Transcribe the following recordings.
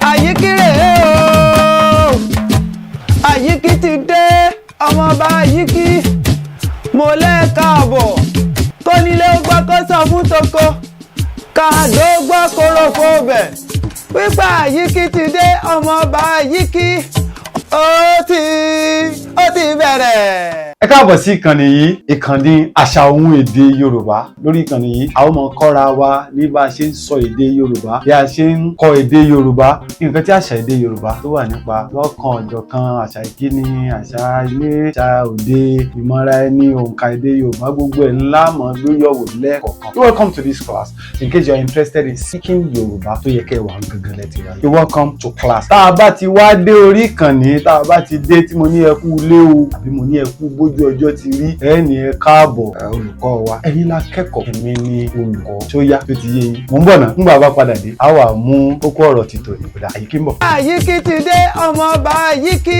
Àyíkí rèé o, Àyíkí ti dé, ọmọọba Àyíkí. Mo lẹ́ẹ̀káàbọ̀. Kónílé ó gbọ́, kó sọ fún toko, káàdó gbọ́, kórófó bẹ̀ wípé Àyíkí ti dé, ọmọọba Àyíkí. Ó ti bẹ̀rẹ̀. Ẹ káàbọ̀ sí ìkànnì yìí, ìkànnì àṣà ohun èdè Yorùbá. Lórí ìkànnì yìí, a ó máa kọ́ra wa ní bá a ṣe ń sọ èdè Yorùbá, bí a ṣe ń kọ èdè Yorùbá, nǹkan tí àṣà èdè Yorùbá tó wà nípa lọ́kàn ọ̀jọ̀kan, àṣà ìkíni, àṣà ilé, àṣà òde, ìmọ̀ra ẹni, òǹkà èdè Yorùbá, gbogbo ẹ̀ ńlá mọ̀ gbéyọ̀wò lẹ́ẹ̀kọ̀ọ̀kan. You welcome to this class. In case you are interested in speaking Yorùbá, tó yẹ kẹ́ ẹ wà gangan lẹ́tì wáyé. You welcome to class. Tá a bá ti wá dé orí ìkànnì, tá a bá ti dé tí mo ní ẹ kú lé o, àbí mo ní ẹ kú bójú ọjọ́ ti rí, ẹ ní ẹ káàbọ̀, olùkọ́ wa. Ẹ̀yin la kẹ́kọ̀ọ́, èmi ni olùkọ́. Tó yá, tó ti yé yín. Mò ń bọ̀ náà. Nígbà bá padà dé, a wà mú kókó ọ̀rọ̀ ti tòní. Kódà Àyíkí ń bọ̀. Àyíkí ti dé, ọmọọba Àyíkí.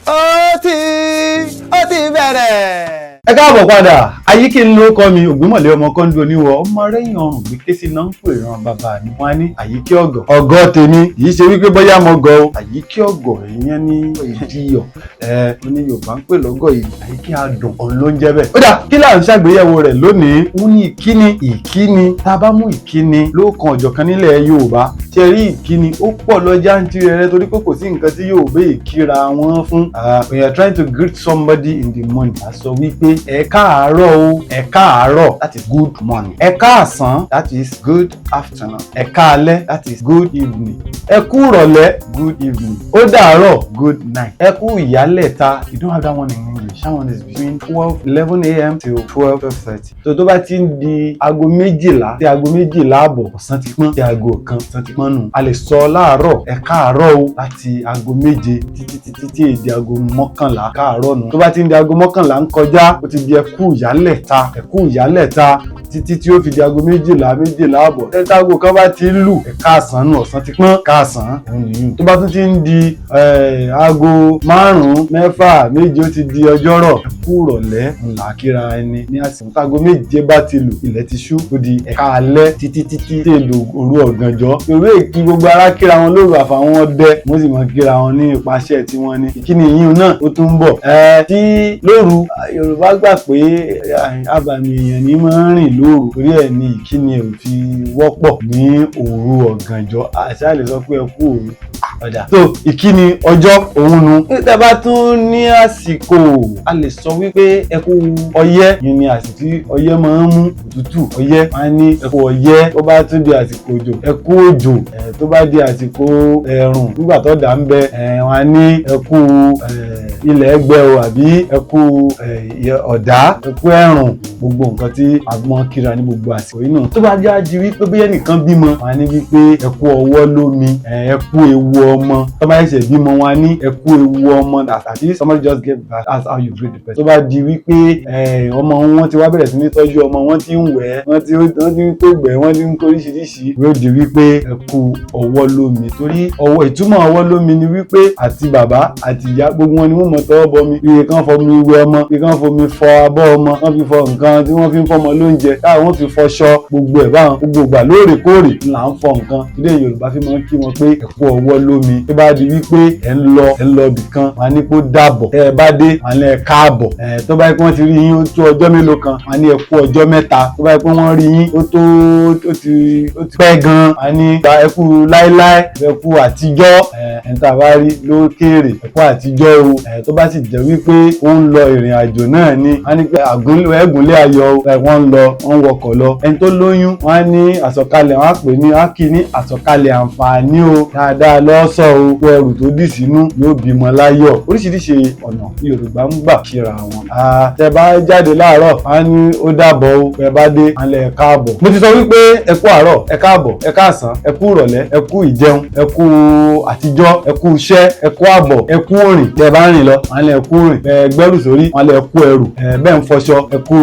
Ó ti bẹ̀rẹ̀. Ẹ káàbọ̀ padà. Àyíkí ń ló kọ́ mi, Ògbómọ̀lé ọmọ kọ́ńdú oníwọ̀, ọmọ rẹ́yìn ọrùn gbé ké sí náà ń pè ràn bàbá mi. Wọ́n á ní Àyíkí ọ̀gọ̀. Ọ̀gọ́ tèmi kì í ṣe wípé bóyá mo gọ̀ o. Àyíkí ọ̀gọ̀ ìyẹn ní ìdíyọ̀ ẹ ní Yorùbá ń pè lọ́gọ̀ yìí. Àyíkí adùn òun ló ń jẹ́ bẹ́ẹ̀. Ó dà, kí là ń ṣàgbéyẹ̀wò rẹ̀ lónìí? Wọ́n ní ìkíni. Ìkíni, tá a bá mú ìkíni lóòkan ọ̀jọ̀kan nílẹ̀ Yorùbá, ṣe rí ìkíni ó pọ̀ lọ jáǹtirẹrẹ, torí pé kò sí nǹkan tí Yorùbá ìkíra wọn fún. When you are trying to greet somebody in the morning, a sọ wípé ẹ káàárọ̀ o, ẹ káàárọ̀, that is good morning. Ẹ káàsán, that is good afternoon. Ẹ káalẹ́, that is good evening. Ẹ kú ìrọ̀lẹ́, good evening. Ó dàárọ̀, good night. Ẹ kú ìyálẹ̀ta, you don't have that one in English. That one is between 12, 11 a.m. till 12, 12:30. So tó bá ti ń di aago 12 sí aago 12:30, ọ̀sán ti pọ́n. Sí aago 1, ọ̀sán ti pọ́n nù. A lè sọ láàárọ̀, ẹ káàárọ̀ o, láti aago 7 títí títí tí èdè aago 11, káàárọ̀ nù. Tó bá ti ń di aago 11 ń kọjá, ó ti di ẹ kú ìyálẹ̀ta, ẹ kú ìyálẹ̀ta, títí tí ó fi di aago 12, 12:30. Tẹ́tà aago 1 bá ti ń lù, ẹ káàsán nù, ọ̀sán ti pọ́n, káàsán òun nìyí. Tó bá tún ti ń di aago 5, 6, 7, ó ti di ọjọ́rọ̀, ẹ kú ìrọ̀lẹ́ ńlá kíra ẹni ní àsìkò. Táago 7 bá ti lù, ilẹ̀ ti ṣú, ó di ẹ̀ka alẹ́ títí títí tí èlò òru ọ̀gànjọ́. Yorùbá èkí gbogbo ara kíra wọn lóru, àfàwọn ọdẹ wọ́n sì mọ kíra wọn ní ipasẹ̀ tí wọ́n ní. Ìkíni yìí náà ó tún ń bọ̀. Ẹ tí lóru, Yorùbá gbà pé abàmì èèyàn ní máa ń rìn lóru, torí ẹ̀ ní ìkíni ò fi wọ́pọ̀ ní òru ọ̀gànjọ́. Àṣà lè sọ pé ẹ kú òru ọ̀dà tó ìkíni ọjọ́ òun nu. Tẹ́ bá tún ní àsìkò, a lè sọ wípé ẹ kú ọyẹ́. Yìí ni àsìkò tí ọyẹ́ máa ń mú, òtútù ọyẹ́, máa ń ní ẹ kú ọyẹ́. Tó bá tún di àsìkò òjò, ẹ kú òjò. Tó bá di àsìkò ẹ̀rùn, nígbà tó dà ń bẹ, wọ́n á ní ẹ kú ilẹ̀ ẹgbẹ́ o, àbí ẹ kú ọ̀dá, ẹ kú ẹ̀rùn. Gbogbo nǹkan tí a mọ̀ kíra ní gbogbo àsìkò yìí náà. Tó bá já di wípé bóyá nìkan bímọ, wọ́n á ní wípé ẹ kú ọwọ́ lómi, ẹ kú ewu ọmọ. Tó bá ṣẹ̀ṣẹ̀ bímọ, wọ́n á ní ẹ kú ewu ọmọ. That is, somebody just get birth, that's how you greet the person. Tó bá di wípé ọmọ wọn ti wá bẹ̀rẹ̀ sí ní tọ́jú ọmọ, wọ́n ti ń wẹ̀, wọ́n ti ń kó gbẹ̀, wọ́n ti ń kó oríṣiríṣi, yóò di wípé ẹ kú ọwọ́ lómi. Torí ọwọ́, ìtumọ̀ ọwọ́ lómi ni wípé àti bàbá àti ìyá, gbogbo wọn ni wọ́n mọ̀ tọwọ́ bọmi. Iye kan fọmi wẹ ọmọ, iye kan fomi fọ abọ́ ọmọ, wọ́n fi fọ nǹkan tí wọ́n fi ń fọmọ lóúnjẹ, táwọn wọ́n fi fọṣọ, gbogbo ẹ̀ báwọn. Gbogbo ìgbà lóòrèkóòrè là ń fọ nǹkan. Ilé Yorùbá fi máa ń kí wọn pé ẹ kú ọwọ́ lómi. Tó bá di wípé ẹ̀ ń lọ ibì kan, wọn á ní kó dàbọ̀. Tẹ́ ẹ bá dé, wọn á ní ẹ káàbọ̀. Ẹ tó bá yẹ kí wọ́n ti rí yín, ó tó ọjọ́ mélòó kan, wọn á ní ẹ kú ọjọ́ mẹ́ta. Tó bá yẹ pé wọ́n rí yín, ó ti pẹ́ gan, wọn á ní ẹ kú láéláé, ẹ kú àtijọ́. Ẹ ẹni tá a bá rí lókèèrè, ẹ kú àtijọ́ o. Ẹ tó bá sì jẹ́ wípé ó ń lọ ìrìn àjò náà ni, wọ́n á ní pé ẹ̀gúnlé ayọ̀ o. Ẹ wọ́n ń lọ, wọ́n ń wọkọ̀ lọ. Ẹni tó lóyún, wọ́n á ní àsọ̀kalẹ̀, wọ́n á pè ní, á kì í ní àsọ̀kalẹ̀ àǹfààní o, dáadáa lọ́sọ̀ o, kó ẹrù tó dì sínú, yóò bímọ láyọ̀. Oríṣiríṣi ọ̀nà ní Yorùbá ń gbà kíra wọn. Tẹ bá jáde láàárọ̀, wọ́n á ní ó dàbọ̀ o. Tẹ bá dé, wọ́n á lẹ káàbọ̀. Mo ti sọ wípé ẹ kú àárọ̀, ẹ káàbọ̀, ẹ káàsán, ẹ kú ìrọ̀lẹ́, ẹ kú ìjẹun, ẹ kú àtijọ́, ẹ kú iṣẹ́, ẹ kú àbọ̀, ẹ kú òrìn tẹ bá ń rìn lọ. lọ, wọn lẹ kú rìn. Bẹ́ẹ̀ gbẹ́rù sórí, wọn lẹ kú ẹrù. Bẹ́ẹ̀ ń fọṣọ, ẹ kú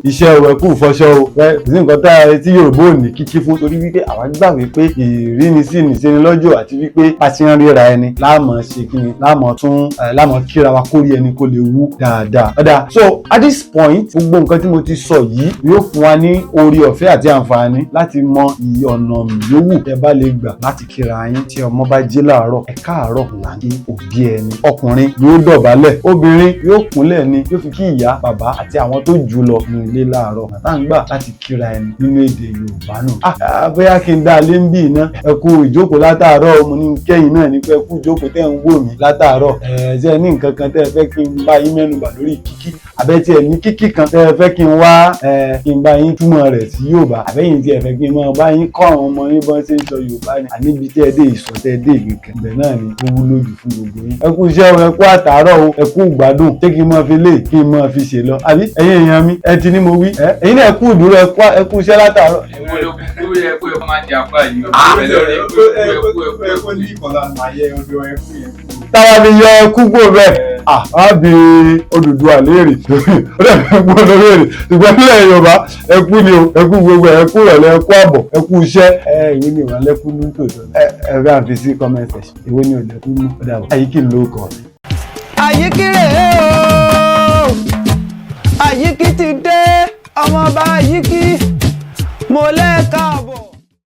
iṣẹ́ o, ẹ kú ìfọṣọ o. Bẹ́ẹ̀ kò sí nǹkan tá a tí Yorùbá ò ní kíkí fún, torí wípé àwa gbà wípé ìrínisí nìṣeni lọ́jọ́, àti wípé a ti ń ríra ẹni láàmú ṣe kí ni, láàmú tún láàmú kíra wa kórí ẹni kó lè wú dáadáa. Ó dáa, so at this point, gbogbo nǹkan tí mo ti sọ yìí yóò fún wa ní oore ọ̀fẹ́ àti àǹfààní láti mọ iye ọ̀nà yòówù ẹ bá lè gbà láti kíra yín. Tí ọmọ bá jí láàárọ̀, ẹ káàárọ̀ là ń kí òbí ẹni. Ọkùnrin yóò dọ̀bálẹ̀, obìnrin yóò kúnlẹ̀ ni yóò fi kí ìyá, bàbá àti àwọn tó jù lọ ní ilé láàárọ̀. Tá à ń gbà láti kíra ẹni nínú èdè Yorùbá nù. Ah, bóyá kí n dá a lé ń bì iná. Ẹ kú ìjókòó látàárọ̀. Mo ní kẹ́yìn náà ní pé ẹ kú ìjókòó tẹ́ ń wò mí látàárọ̀. Ẹ ṣe ní nǹkan kan tẹ́ ẹ fẹ́ kí n bá yín mẹ́nu bà lórí kíkí, àbẹ́ tí ẹ ní kíkí kan tẹ́ ẹ fẹ́ kí n wá ẹ kí n bá yín túmọ̀ rẹ̀ sí Yorùbá, àbẹ́yìn tí ẹ fẹ́ kí n máa bá yín kọ́ àwọn ọmọ yín bọ́n ṣe ń sọ Yorùbá ni, àníbi tí ẹ dé, ìsọ tẹ́ ẹ dé ìgbìnkàn ibẹ̀ náà ni ó wúlò jù fún gbogbo yín. Ẹ kú iṣẹ́ o, ẹ kú àtàárọ̀ o, ẹ kú ìgbádùn. Ṣé kí n máa fi lé kí n máa fi ṣe lọ, àbí ẹ̀yin èèyàn mi, ẹ ti ní mo wí ẹ, ẹ̀yin náà ẹ kú ìdúró, ẹ kú iṣẹ́ látàárọ̀. Èwo ló kú yẹ kó ẹ máa jẹ àpá yìí o? Pẹ̀lú ọ̀rẹ́ kú ẹkú ẹkú ẹkú. Ní ìkọlà àyẹ ọdọ ẹkú yẹn kú. Táwa fi yọ ẹkú kúrò bẹ́ẹ̀, á bí Odùduwà léèrè, ó dẹ̀ fẹ́ gbọ́ léèrè. Ṣùgbọ́n nílẹ̀ Yorùbá, ẹkú ni o, ẹkú gbogbo ẹ̀, ẹkú ìrọ̀lẹ́, ẹkú àbọ̀, ẹkú iṣẹ́. Ẹ ìwé ni ìwà lẹ́kú ní tòótọ́. Ẹ bá fi sí comment section, ìwé ni ò lẹ́kú ní. Ó dàbọ̀, Àyíkí ló kọ́ mi. Àyíkí rèé o, Àyíkí ti dé, ọmọọba Àyíkí, mo lẹ́ka.